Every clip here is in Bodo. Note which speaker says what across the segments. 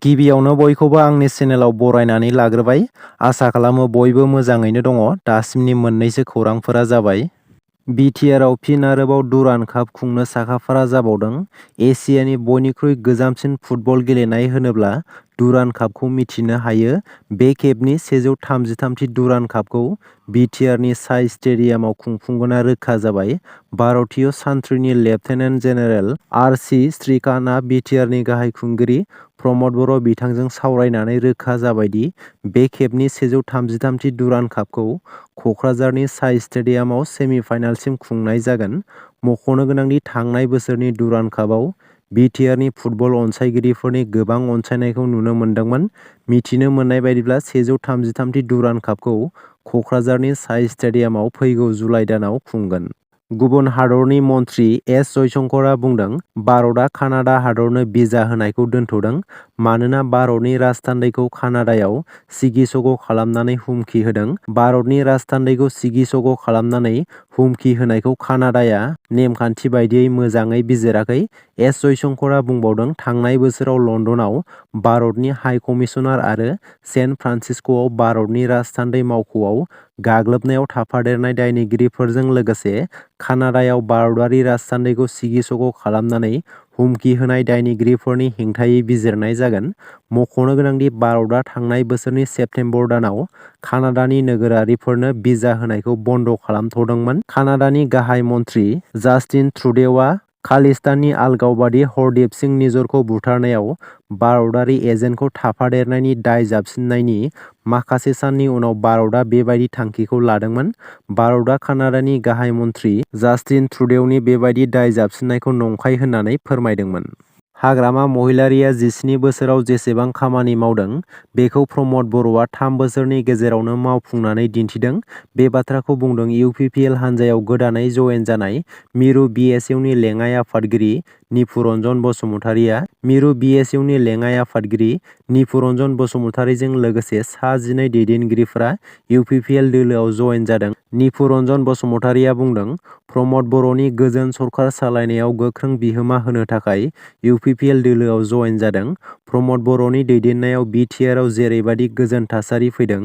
Speaker 1: गिबियावनो बयखौबो आंनि चेनेलाव बरायनानै लाग्रोबाय। आसा खालामो बयबो मोजाङैनो दङ। दासिमनि मोननैसो खौरांफोरा जाबाय। बिटिआरआव फिन आरोबाव दुरान्ड काप खुंनो साखाफारा जाबावदों। एसियानि बयनिख्रुइ गोजामसिन फुटबल गेलेनाय होनोब्ला दुरान्ड कापखौ मिथिनो हायो। बे खेबनि 133थि दुरान्ड कापखौ बिटिआरनि साइ स्टेडियामाव खुंफुंगोना रोखा जाबाय। भारतीय सान्थ्रिनि लेफ्टेनेन्ट जेनेरेल आर.सि. श्रीकान्तआ बिटिआरनि गाहाय खुंगिरि प्रमद बर' बिथांजों सावरायनानै रोखा जाबायदि बे खेबनि 133थि दुरान्ड कापखौ क'क्राझारनि साइ स्टेडियामाव सेमि-फाइनालसिम खुंनाय जागोन। मख'नो गोनांदि थांनाय बोसोरनि दुरान्ड कापआव बिटिआरनि फुटबल अनसाइगिरिफोरनि गोबां अनसायनायखौ नुनो मोन्दोंमोन। मिथिनो मोननाय बायदिब्ला 133थि दुरान्ड कापखौ क'क्राझारनि साइ स्टेडियामाव फैगौ जुलाइ दानाव खुंगोन। गुबुन हादरनि मन्थ्रि एस. जयशंकरआ बुंदों, भारतआ कानाडा हादरनो भिजा होनायखौ दोनथ'दों मानोना भारतनि राजथान्दैखौ कानाडायाव सिगि-सग' खालामनानै हुमखि होदों। भारतनि राजथान्दैखौ सिगि-सग' खालामनानै हुमखि होनायखौ कानाडाया नेमखान्थि बायदियै मोजाङै बिजिराखै। एस. जयशंकरआ बुंबावदों, थांनाय बोसोराव लन्दनाव भारतनि हाइ कमिसनार आरो सेन फ्रान्सिस्क'आव भारतनि राजथान्दै मावख'आव गाग्लोबनायाव थाफादेरनाय दायनिगिरिफोरजों लोगोसे कानाडायाव भारतारि राजथान्दैखौ सिगि-सग' खालामनानै हुमखि होनाय दायनिगिरिफोरनि हेंथायै बिजिरनाय जागोन। मख'नो गोनांदि भारतआ थांनाय बोसोरनि सेप्तेम्बर दानाव कानाडानि नोगोरारिफोरनो भिजा होनायखौ बन्द' खालामथ'दोंमोन। कानाडानि गाहाय मन्थ्रि जास्टिन ट्रुडेउआ खालिस्ताननि आलगावबादि हरदीप सिं निज्जरखौ बुथारनायाव भारतारि एजेन्टखौ थाफादेरनायनि दाय जाबसिननायनि माखासे साननि उनाव भारतआ बेबायदि थांखिखौ लादोंमोन। भारतआ कानाडानि गाहाय मन्थ्रि जास्टिन ट्रुडेउनि बेबायदि दाय जाबसिननायखौ नंखाय होननानै फोरमायदोंमोन। हाग्रामा महिलारीआ 17 बोसोराव जेसेबां खामानि मावदों बेखौ प्रमद बर'आ 3 बोसोरनि गेजेरावनो मावफुंनानै दिन्थिदों। बे बाथ्राखौ बुंदों इउपिपिएल हान्जायाव गोदानै जयेन जानाय मिरु बिएसइउनि लेङाइ आफादगिरि निपुरन्जन बसुमतारीआ। मिरु बिएसइउनि लेङाइ आफादगिरि निपुरन्जन बसुमतारीजों लोगोसे सा 12 दैदेनगिरिफोरा इउपिपिएल दोलोआव जयेन जादों। निपुरन्जन बसुमतारीआ बुंदों, प्रमद बर'नि गोजोन सरकार सालायनायाव गोख्रों बिहोमा होनो थाखाय इउपिपिएल दोलोआव जयेन जादों। प्रमद बर'नि दैदेननायाव बिटिआरआव जेरैबादि गोजोन थासारि फैदों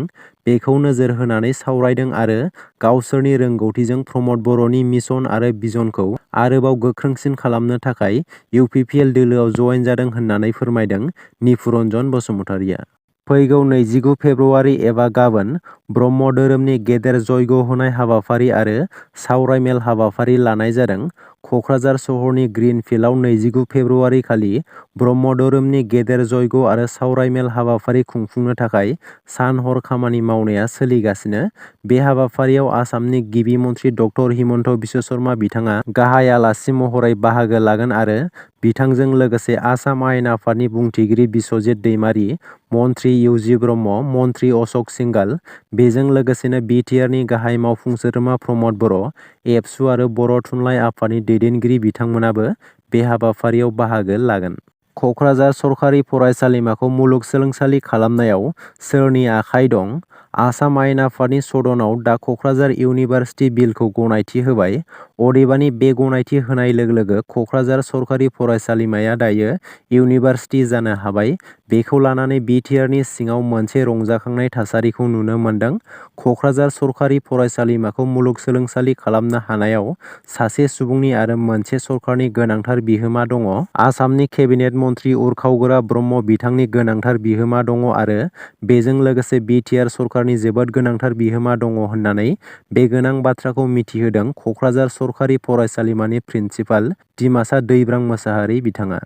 Speaker 1: बेखौ नोजोर होनानै सावरायदों आरो गावसोरनि रोंगौथिजों प्रमद बर'नि मिशन आरो भिजनखौ आरोबाव गोख्रोंसिन खालामनो थाखाय इउपिपिएल दोलोआव जयेन जादों होननानै फोरमायदों निपुरन्जन बसुमतारीआ। फैगौ 29 फेब्रुआरि एबा गाबोन ब्रह्म धोरोमनि गेदेर जयग' होनाय हाबाफारि आरो सावराय मेल हाबाफारि लानाय जादों। क'क्राझार सहरनि ग्रीन फिल्डआव 29 फेब्रुआरि खालि ब्रह्म धोरोमनि गेदेर जयग' आरो सावराय मेल हाबाफारि खुंफुंनो थाखाय सान-हर खामानि मावनाया सोलिगासिनो। बे हाबाफारियाव आसामनि गिबि मन्थ्रि ड. हिमन्त बिश्व शर्मा बिथाङा गाहाय आलासि महरै बाहागो लागोन आरो बिथांजों लोगोसे आसाम आयेन आफादनि बुंथिगिरि बिस्वजित दैमारी, मन्थ्रि इउ.जि. ब्रह्म, मन्थ्रि अशक सिंघाल, बेजों लोगोसेनो बिटिआरनि गाहाय मावफुं सोद्रोमा प्रमद बर', एबसु आरो बर' थुनलाइ आफादनि दैदेनगिरि बिथांमोनाबो बे हाबाफारियाव बाहागो लागोन। क'क्राझार सरकारि फरायसालिमाखौ मुलुगसोलोंसालि खालामनायाव सोरनि आखाइ दं? आसाम आयेन आफादनि सदनाव दा क'क्राझार इउनिभार्सिटि बिलखौ गनायथि होबाय। अदेबानि बे गनायथि होनाय लोगो लोगो क'क्राझार सरकारि फरायसालिमाया दायो इउनिभार्सिटि जानो हाबाय। बेखौ लानानै बिटिआरनि सिङाव मोनसे रंजाखांनाय थासारिखौ नुनो मोन्दों। क'क्राझार सरकारि फरायसालिमाखौ मुलुगसोलोंसालि खालामनो हानायाव सासे सुबुंनि आरो मोनसे सरकारनि गोनांथार बिहोमा दङ। आसामनि केबिनेट मन्थ्रि उरखावगोरा ब्रह्म बिथांनि गोनांथार बिहोमा दङ आरो बेजों लोगोसे बिटिआर सरकारनि जोबोद गोनांथार बिहोमा दङ होननानै बे गोनां बाथ्राखौ मिथिहोदों क'क्राझार सरकारि फरायसालिमानि प्रिन्सिपाल डिमासा दैब्रां मोसाहारि बिथाङा।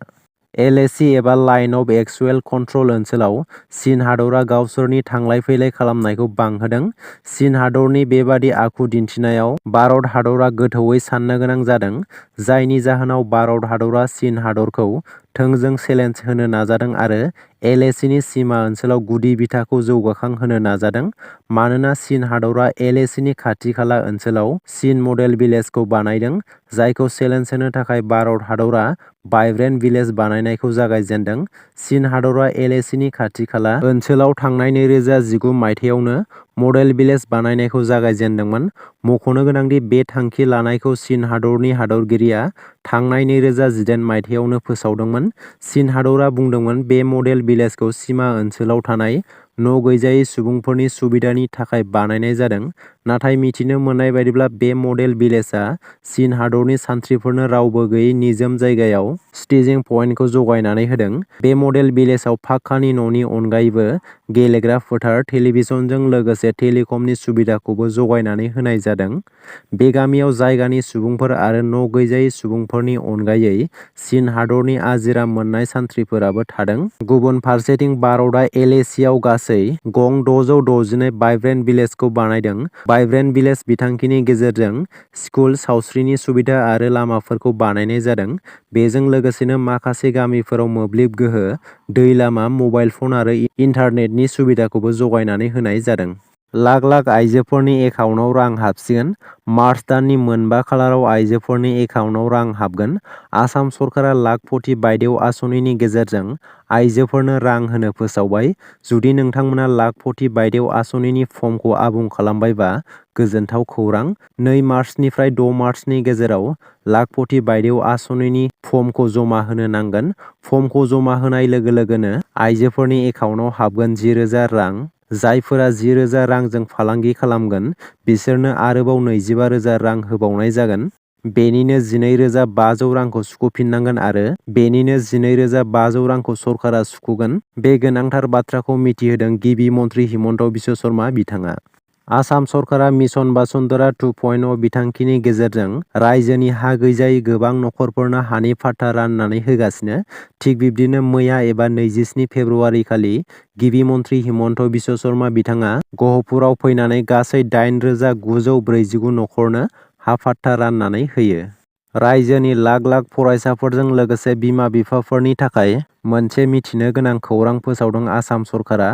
Speaker 1: एलएसि एबा लाइन अफ एक्चुएल कन्ट्रल ओनसोलाव चीन हादरा गावसोरनि थांलाय फैलाय खालामनायखौ बांहोदों। चीन हादरनि बेबादि आखु दिन्थिनायाव भारत हादरा गोथौयै साननो गोनां जादों, जायनि जाहोनाव भारत हादरा चीन हादरखौ थोंजों चेलेन्ज होनो नाजादों आरो एलएसिनि सिमा ओनसोलाव गुदि बिथाखौ जौगाखांहोनो नाजादों। मानोना चीन हादरा एलएसिनि खाथि-खाला ओनसोलाव चीन मडेल भिलेजखौ बानायदों, जायखौ चेलेन्ज होनो थाखाय भारत हादरा भाइब्रेन्ट भिलेज बानायनायखौ जागायजेनदों। चीन हादरा एलएसिनि खाथि-खाला ओनसोलाव थांनाय 2019 मायथाइयावनो मडेल भिलेज बानायनायखौ जागायजेनदोंमोन। मख'नो गोनांदि बे थांखि लानायखौ चीन हादरनि हादरगिरिया थांनाय 2018 मायथाइयावनो फोसावदोंमोन। चीन हादरा बुंदोंमोन बे मडेल भिलेजखौ सिमा ओनसोलाव थानाय न' गैजायै सुबुंफोरनि सुबिदानि थाखाय बानायनाय जादों। नाथाय मिथिनो मोननाय बायदिब्ला बे मडेल भिलेजआ चीन हादरनि सान्थ्रिफोरनो रावबो गैयै निजोम जायगायाव स्टेजिं पइन्टखौ जगायनानै होदों। बे मडेल भिलेजआव पाक्कानि न'नि अनगायैबो गेलेग्रा फोथार, टेलिभिजनजों लोगोसे टेलिकमनि सुबिदाखौबो जगायनानै होनाय जादों। बे गामियाव जायगानि सुबुंफोर आरो न' गैजायै सुबुंफोरनि अनगायै चीन हादरनि आजिरा मोननाय सान्थ्रिफोराबो थादों। गुबुन फारसेथिं भारतआ LACआव गासै गं 662 भाइब्रेन्ट भिलेजखौ बानायदों। भाइब्रेन्ट भिलेज बिथांखिनि गेजेरजों स्कुल, सावस्रिनि सुबिदा आरो लामाफोरखौ बानायनाय जादों। बेजों लोगोसेनो माखासे गामिफोराव मोब्लिब गोहो, दै लामा, मबाइल फन आरो इन्टारनेटनि सुबिदाखौबो जगायनानै होनाय जादों। लाख लाख आइजोफोरनि एकाउन्टआव रां हाबसिगोन। मार्च दाननि मोनबा खालाराव आइजोफोरनि एकाउन्टआव रां हाबगोन। आसाम सरकारा लाखपति बायदेव आसनिनि गेजेरजों आइजोफोरनो रां होनो फोसावबाय। जुदि नोंथांमोना लाखपति बायदेव आसनिनि फर्मखौ आबुं खालामबायबा गोजोनथाव खौरां। 2 मार्चनिफ्राय 6 मार्चनि गेजेराव लाखपति बायदेव आसनिनि फर्मखौ जमा होनो नांगोन। फर्मखौ जमा होनाय लोगो लोगोनो आइजोफोरनि एकाउन्टआव हाबगोन 10,000 रां। जायफोरा 10,000 रांजों फालांगि खालामगोन बिसोरनो आरोबाव 25,000 रां होबावनाय जागोन। बेनिनो 12,500 रांखौ सुख'फिननांगोन आरो बेनिनो 12,500 रांखौ सरकारा सुख'गोन। बे गोनांथार बाथ्राखौ मिथिहोदों गिबि मन्थ्रि हिमन्त बिश्व शर्मा बिथाङा। आसाम सरकारा मिशन वसुन्धरा 2.0 बिथांखिनि गेजेरजों रायजोनि हा गैजायै गोबां नखरफोरनो हानि फाट्टा राननानै होगासिनो। थिग बिब्दिनो मैया एबा 27 फेब्रुवारि खालि गिबि मन्थ्रि हिमन्त बिश्व शर्मा बिथाङा गहपुराव फैनानै गासै 8,949 नखरनो हा फाट्टा राननानै होयो। रायजोनि लाख लाख फरायसाफोरजों लोगोसे बिमा-बिफाफोरनि थाखाय मोनसे मिथिनो गोनां खौरां फोसावदों आसाम सरकारा।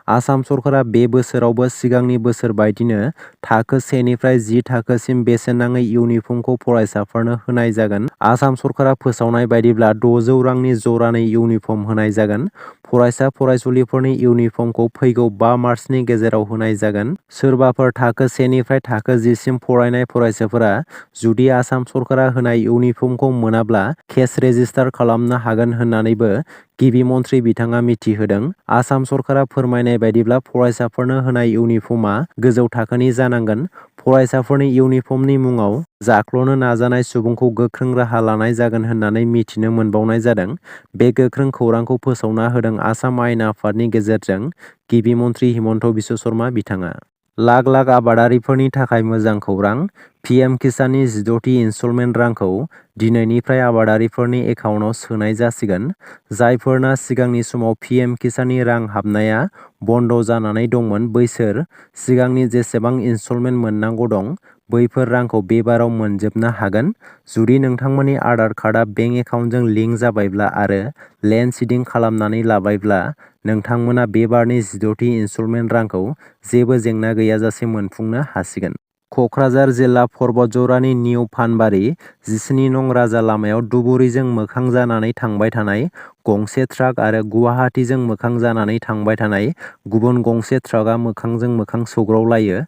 Speaker 1: आसाम सरकारा बे बोसोरावबो सिगांनि बोसोर बायदिनो थाखो 1 निफ्राय 10 थाखोसिम बेसेन नाङै इउनिफर्मखौ फरायसाफोरनो होनाय जागोन। आसाम सरकारा फोसावनाय बायदिब्ला 600 रांनि जरानै इउनिफर्म होनाय जागोन। फरायसा फरायसुलिफोरनि इउनिफर्मखौ फैगौ 5 मार्चनि गेजेराव होनाय जागोन। सोरबाफोर थाखो 1 निफ्राय थाखो 10 सिम फरायनाय फरायसाफोरा जुदि आसाम सरकारा होनाय इउनिफर्मखौ मोनाब्ला केस रेजिस्टार खालामनो हागोन होननानैबो गिबि मन्थ्रि बिथाङा मिथिहोदों। आसाम सरकारा फोरमायनाय बायदिब्ला फरायसाफोरनो होनाय इउनिफर्मआ गोजौ थाखोनि जानांगोन। फरायसाफोरनि इउनिफर्मनि मुङाव जाख्ल'नो नाजानाय सुबुंखौ गोख्रों राहा लानाय जागोन होननानै मिथिनो मोनबावनाय जादों। बे गोख्रों खौरांखौ फोसावना होदों आसाम आयेन आफादनि गेजेरजों गिबि मन्थ्रि हिमन्त बिश्व शर्मा बिथाङा। लाख लाख आबादारिफोरनि थाखाय मोजां खौरां। PM-KISAननि 16थि इनस्टलमेन्ट रांखौ दिनैनिफ्राय आबादारिफोरनि एकाउन्टआव सोनाय जासिगोन। जायफोरना सिगांनि समाव PM-KISAननि रां हाबनाया बन्द जानानै दंमोन बैसोर सिगांनि जेसेबां इनस्टलमेन्ट मोननांगौ दं बैफोर रांखौ बेबाराव मोनजोबनो हागोन। जुदि नोंथांमोननि आधार कार्डआ बेंक एकाउन्टजों लिंक जाबायब्ला आरो लेन्ड सिडिं खालामनानै लाबायब्ला नोंथांमोना बेबारनि 16थि इनस्टलमेन्ट रांखौ जेबो जेंना गैयाजासे मोनफुंनो हासिगोन। कक्राझार जिल्ला पर्बतझरानि निउ फानबारि 17 नं राजा लामायाव धुबुरीजों मोखां जानानै थांबाय थानाय गंसे ट्राक आरो गुवाहाटीजों मोखां जानानै थांबाय थानाय गुबुन गंसे ट्राकआ मोखांजों मोखां सौग्रावलायो।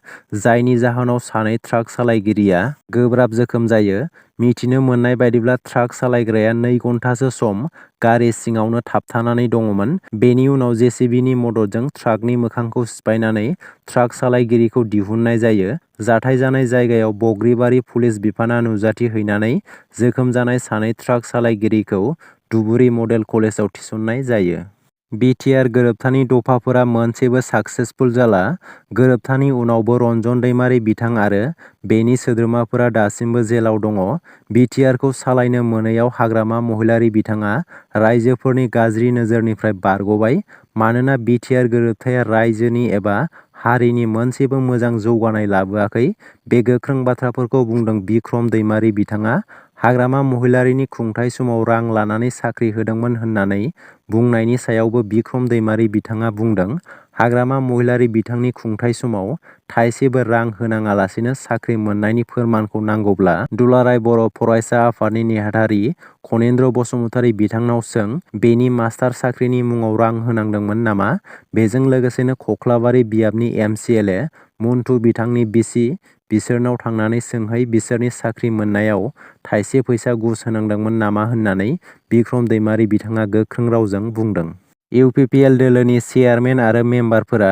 Speaker 1: जायनि जाहोनाव सानै ट्राक सालायगिरिया गोब्राब जोखोम जायो। मिथिनो मोननाय बायदिब्ला ट्राक सालायग्राया 2 घन्टासो सम गारि सिङावनो थाबथानानै दङमोन। बेनि उनाव JCBनि मददजों ट्राकनि मोखांखौ सिफायनानै ट्राक सालायगिरिखौ दिहुननाय जायो। जाथाय जानाय जायगायाव बग्रिबारि पुलिस बिफाना नुजाथि हैनानै जोखोम जानाय सानै ट्राक सालायगिरिखौ धुबुरी मडेल कलेजाव थिसननाय जायो। BTR गोरोबथानि दफाफोरा मोनसेबो साक्सेसफुल जाला। गोरोबथानि उनावबो रन्जन दैमारि बिथां आरो बेनि सोद्रोमाफोरा दासिमबो जेलाव दङ। BTRखौ सालायनो मोनैयाव हाग्रामा महिलारी बिथाङा रायजोफोरनि गाज्रि नोजोरनिफ्राय बारग'बाय। मानोना BTR गोरोबथाया रायजोनि एबा हारिनि मोनसेबो मोजां जौगानाय लाबोआखै। बे गोख्रों बाथ्राफोरखौ बुंदों बिक्रम दैमारि बिथाङा। हाग्रामा महिलारीनि खुंथाय समाव रां लानानै साख्रि होदोंमोन होननानै बुंनायनि सायावबो बिक्रम दैमारि बिथाङा बुंदों। हाग्रामा महिलारी बिथांनि खुंथाय समाव थाइसेबो रां होनाङालासिनो साख्रि मोननायनि फोरमानखौ नांगौब्ला दुलाराय बर' फरायसा आफादनि नेहाथारि खनेन्द्र बसुमतारी बिथांनाव सों। बेनि मास्टार साख्रिनि मुङाव रां होनांदोंमोन नामा? बेजों लोगोसेनो खख्लाबारि बियाबनि MCLA मन्टु बिथांनि बिसि बिसोरनाव थांनानै सोंहै बिसोरनि साख्रि मोननायाव थाइसे फैसा घुस होनांदोंमोन नामा होननानै बिक्रम दैमारि बिथाङा गोख्रों रावजों बुंदों। इउपिपिएल दोलोनि चेयारमेन आरो मेम्बारफोरा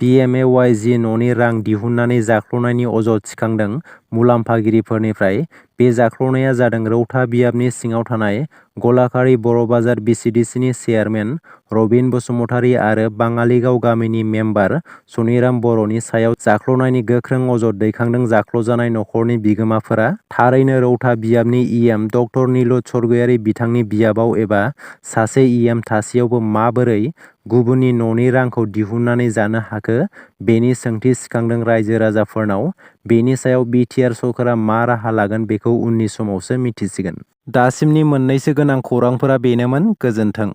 Speaker 1: PMAYG न'नि रां दिहुननानै जाख्ल'नायनि अजद थिखांदों। मुलाम्फागिरिफोरनिफ्राय बे जाख्ल'नाया जादों रौता बियाबनि सिङाव थानाय गलाखारि बर' बाजार BCDCनि चेयारमेन रबिन बसुमतारी आरो बाङालिगाव गामिनि मेम्बार सनिराम बर'नि सायाव जाख्ल'नायनि गोख्रों अजद दैखांदों। जाख्ल'जानाय नखरनि बिगोमाफोरा थारैनो रौता बियाबनि EM डक्टर निलुत सरगयारि बिथांनि बियाबाव एबा सासे EM थासेयावबो माबोरै गुबुननि न'नि रांखौ दिहुननानै जानो हाखो बेनि सोंथि सिखांदों रायजो राजाफोरनाव। बेनि सायाव बिटिआर सरकारा मा राहा लागोन बेखौ उननि समावसो मिथिसिगोन। दासिमनि मोननैसो गोनां खौरांफोरा बेनोमोन। गोजोन्थों।